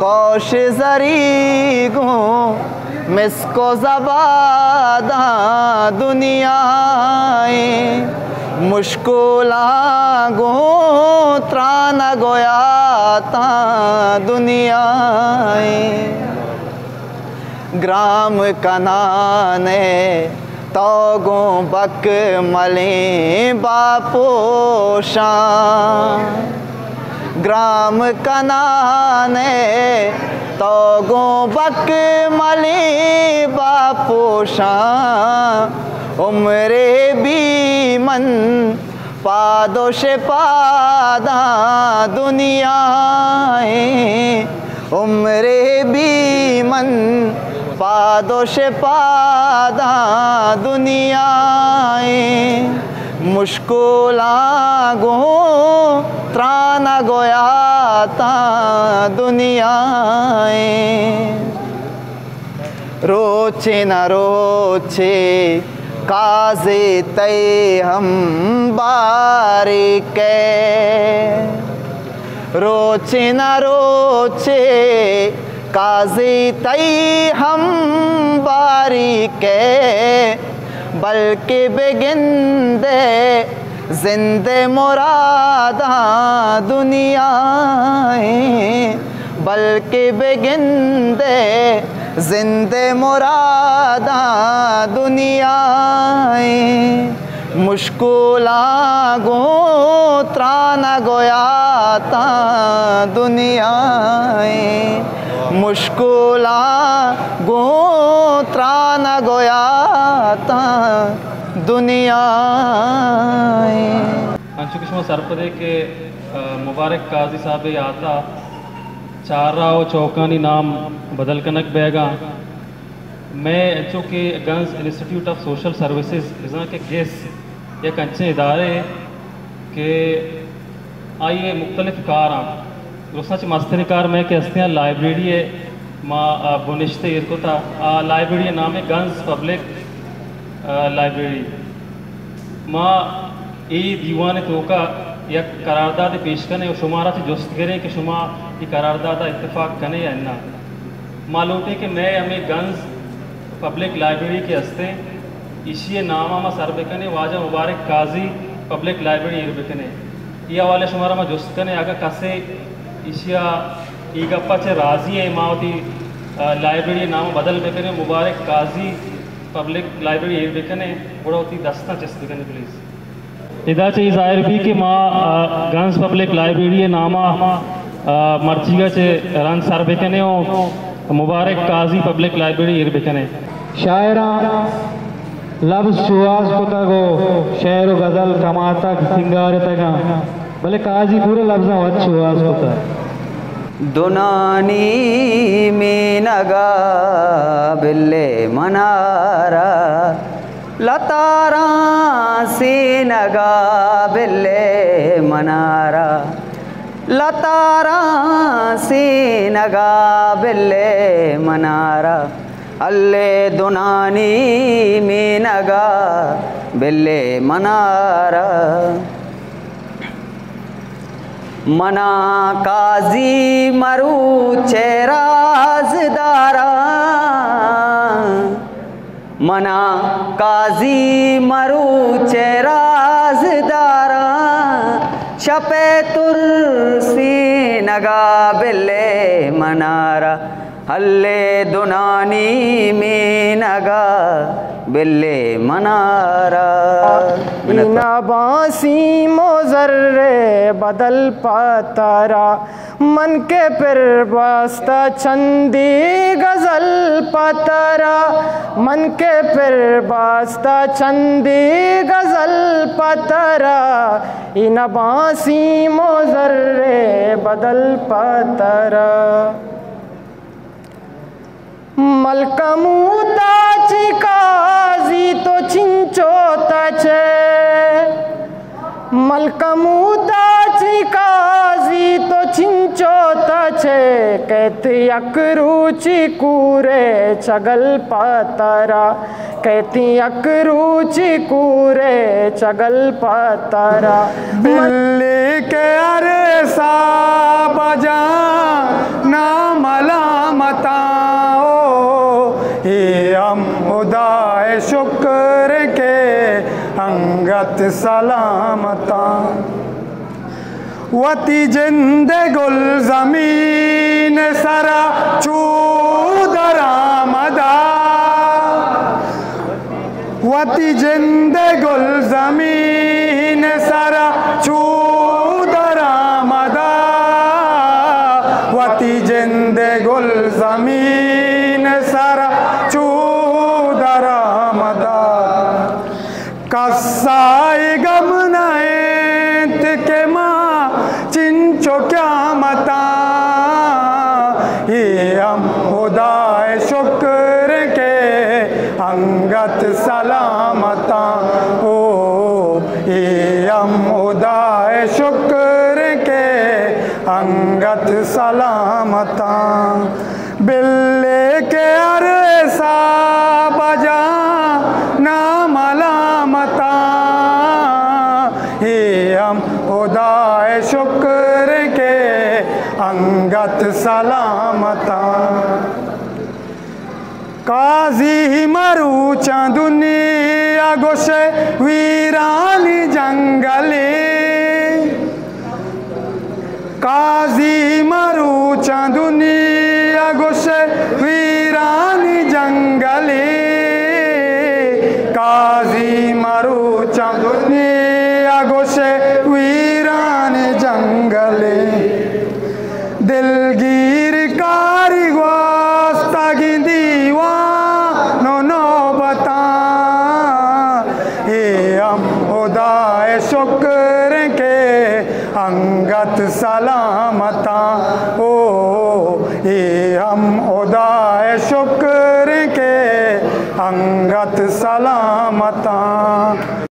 کوش زری گوں مسک و زباداں دنیا ءِ، مشکولاں گوں ترانگ و یاتاں دنیا ءِ۔ گرام کنان ئے تو گوں بکملیں باپوشاں، گرام کنان ئے تو گوں بکملیں باپوشاں۔ عمرے بی من پاد و شپاداں دنیا ءِ، عمرے بی من پاد و شپاداں دنیا ءِ، مشکولاں گوں ترانگ و یاتاں دنیا ءِ۔ روچے نہ روچے قاضی تئی ہم باریکے، روچے نہ روچے قاضی تئی ہم باریکے، بلکہ بگندے زند مراداں دنیا ءِ، بلکہ بگندے زند مراداں دنیا ءِ، مشکولاں گوں ترانگ و یاتاں دنیا ءِ، مشکولاں گوں ترانگ و یاتاں دنیا ءِ۔ انچو کہ شما سرپد ئے کہ، آ، مبارک قاضی صاحب ءِ یات ءَ چارراہ و چوکانی نام بدل کنگ بیگ ءَ۔ مئے انچو کہ guns institute of social services, بزاں کہ گس، یک انچیں ادارے کہ آئی ءِ مختلف کاراں، درستاں چہ مستریں کار مئے کہ ہستیں، لائبریری ءِ ما، آ، بنشت ایر کتا۔ آ لائبریری ءِ نام ءَ گنز پبلک، آ، لائبریری۔ ما اے دیوان ءِ توکا یک قرارداد پیش کنیں و شمارا چہ جست گریں کہ شما اے قرارداد ءَ اتفاق کنیں یا نہ۔ ما لوٹیں کہ مئے ہمے گنز پبلک لائبریری کہ ہستیں، ایشی ءِ نام ءَ ما سر بکنیں، واجہ مبارک قاضی پبلک لائبریری ایر بکنیں۔ اے حوالے ءَ شمارا ما جست کنیں، اگاں کسے ایشی ءَ، اے گپ ءَ چہ راضی ایں ما وتی، آ، لائبریری ءِ نام ءَ بدل بکنیں، مبارک قاضی پبلک لائبریری ایر بکنیں، گڑا وتی دستاں چست بکنیں پلیز۔ ادا چہ اے ظاہر بی کہ ما، آ، گنز پبلک لائبریری ءِ نام ءَ، آ، مرچیگ ءَ چہ رند سر بکنیں و مبارک قاضی پبلک لائبریری ایر بکنیں۔ شاعراں لبز شوہاز کتگ و شعر و غزل کماتگ، سنگارتگاں، بلے قاضی پورا لبزاں وت شوہاز کتگ۔ دنانی مینگا بلے منارا، لتاراں سینگا بلے منارا، لتاراں سینگا بلے منارا، ہلے دنانی مینگا بلے منارا۔ منا قاضی مروچے رازداراں، منا قاضی مروچے رازداراں، شپے ترسینگا بلے منارا، ہلے دنانی مینگا بلے منارا۔ منت وار۔ اینا بانسی مو زرے بدل پترا، من کہ پر باستا چندی غزل پترا، من کہ پر باستا چندی غزل پترا، اینا بانسی مو زرے بدل پترا۔ ملکموتا چی قاضی تو چنچو تچے، ملکموتا چی قاضی تو چنچو تچے، کیت یک روچی کورے چگل پترا، کیت یک روچی کورے چگل پترا۔ بلے کہ ہر حساب جان ناملامتاں، او اے ہم ہدائے شکر کہ انگت سلامتاں۔ وتی جند گلزمین سرا چو درآمدا، وتی جند گلزمین سرا چو درآمدا، وتی جند گلزمین سرا چو درآمدا۔ کسا اے گم نہ انت کہ ما چنچو قیامتاں، اے ہم ہدائے شکر کہ انگت سلامتاں۔ او اے ہم ہدائے شکر کہ انگت سلامتاں۔ بلے کہ ہر حساب جان ناملامتاں، اے ہم ہدائے شکر کہ انگت سلامتاں۔ قاضی مروچاں دنیا گوشے ویرانی جنگلے، قاضی مروچاں دنیا گوشے ویرانی جنگلے، قاضی مروچاں دنیا گوشے ویرانی جنگلے۔ دلگیر کاری گواستگیں دیوان و نوبتاں، اے ہم ہدائے شکر کہ انگت سلامتاں۔ او اے ہم ہدائے شکر کہ انگت سلامتاں۔